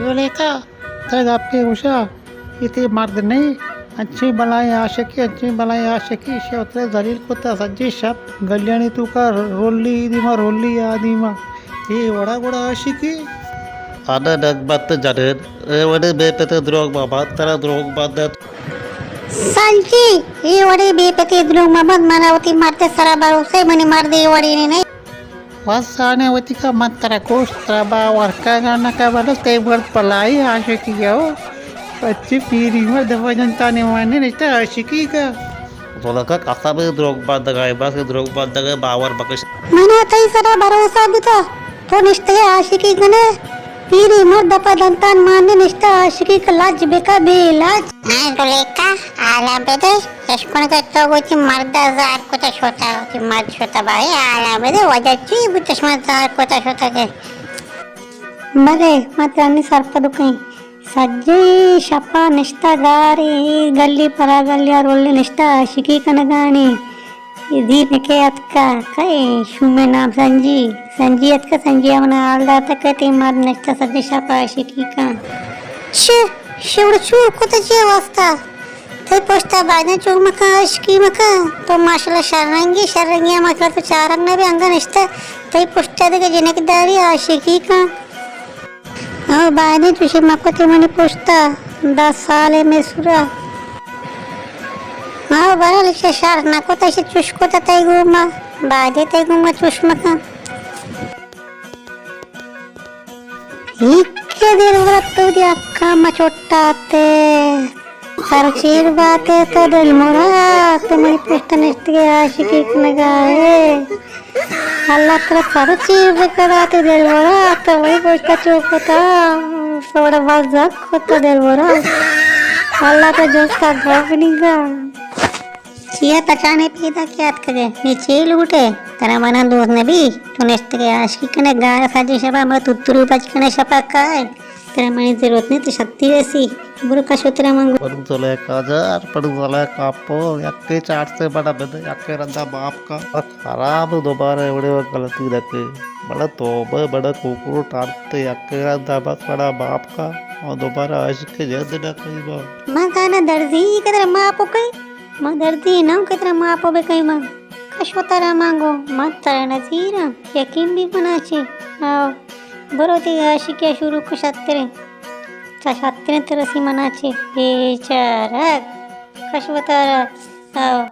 زلیخا، ترا گپے گوشاں، اے تئی مرد نہ اِنت؟ انچیں بلاہیں عاشقے، انچیں بلاہیں عاشقے، ایشی ءَ وترا ذلیل کتہ، سجیں شپ گلیانی توکا رولی، اے دیما رولی، آ دیما۔ اے وڑا گڑا عاشقے؟ انا نگبت جنین، اے وڑیں بے پتے دروگ مبند، ترا دروگ بندت۔ سنجی، اے وڑیں بے پتے دروگ مبند، منا وتی مرد ءِ سرا بھروسہ اِنت، منی مرد اے وڑیں نہ اِنت۔ بس آنے وتی کا، من ترا گوشت، ترا باور کنگا نہ کا، بلے تئی مرد بلاہیں عاشقے ہو۔ پچے پیری مرد دپا دنتانے مانے نشتہ عاشقی کا۔ زلیخا، قسم اِنت دروگ بندگا، بس دروگ بندگا، باور مکش۔ منا تئی سرا بھروسہ بوتہ، تو نشتہ عاشقی کنے۔ پیری مرد دپا دنتان مانے نشتہ عاشقی کا، لج بکا بے لج۔ ہاں زلیخا، حالا بدے، اشکن کہ تو وتی مرد ءَ زہر کتہ شتہ، وتی مرد شتہ بھائی، حالا بدے، وجہ چی بوتہ شما زہر کتہ شتہ کہ؟ بلے، ما ترا نی سرپد کئیں۔ سجیں شپا نشتہ گارے، گلی پرا گلیا رولے نشتہ عاشقی کنگانی۔ اے زیرکے اتکا، کئے شومیں نام سنجی۔ سنجی اتکا، سنجی ءَ منا حال داتا کہ تئی مرد نشتہ سجیں شپ عاشقی کن۔ چہ، شوڑ چور کت چی واسطہ؟ تئی پشتا بائدیں چور مکن، عاشقی مکن۔ تو ماشاءاللہ شررنگی، شررنگی ہما کر تو چارگ نبی، انگا نشتہ تئی پشتا دگہ جنک داری عاشقی کن۔ او بائدیں چوشیں مکتے منی پشتا، دہ سالے مئے سورا۔ او برحال ایشی شر نکتا، ایشی چوش کتا تئی گوما، بائدیں تئی گوما چوش مکن۔ ایکے دلبرا تو دی اکا ما چوٹاتے۔ سر چیر باتے تو دل مراد، تو منی پشت نشتگے عاشقی کنگا ئے۔ اللہ ترا سر چیر بکدا تو دل مراد، تو منی پشت چوکتا، تو وڑا بزگ کتا دل مراد۔ اللہ ترا جستا گپ نیگا۔ چیا تچانے پیداک اتکگے؟ نی چے لوٹے؟ ترا منا دوست نبی؟ تو نشتگے عاشقی کنے، گار سجیں شپا مر تترو پچ کنے شپا کائے۔ ترا منی ضرورت نی، تو شتی رسی۔ برو کشو ترا من گو۔ پڑو زلیخا جار، پڑو زلیخا پو، یکے چاٹ سے بڑا بدے، یکے رندا باپ کا۔ بس خراب، دوبارہ اے وڑے غلطی نہ کئے۔ بڑا توبہ، بڑا کوکرو ٹارتے، یکے رندا بس بڑا باپ کا۔ اور دوبارہ عاشق کے جد نہ کئی با۔ ما گانا درزی کہ ترا ماپو کئی۔ ما درزی نہ کہ ترا ماپو بکئی ما۔ کشو ترا من گو، من ترا نزیراں، یقین بی منا چے۔ آو، برو تئی عاشقی شروع کو شتریں۔ تا شتریں ترسی منا چے۔ بیچارگ۔ کشو ترا۔ آو۔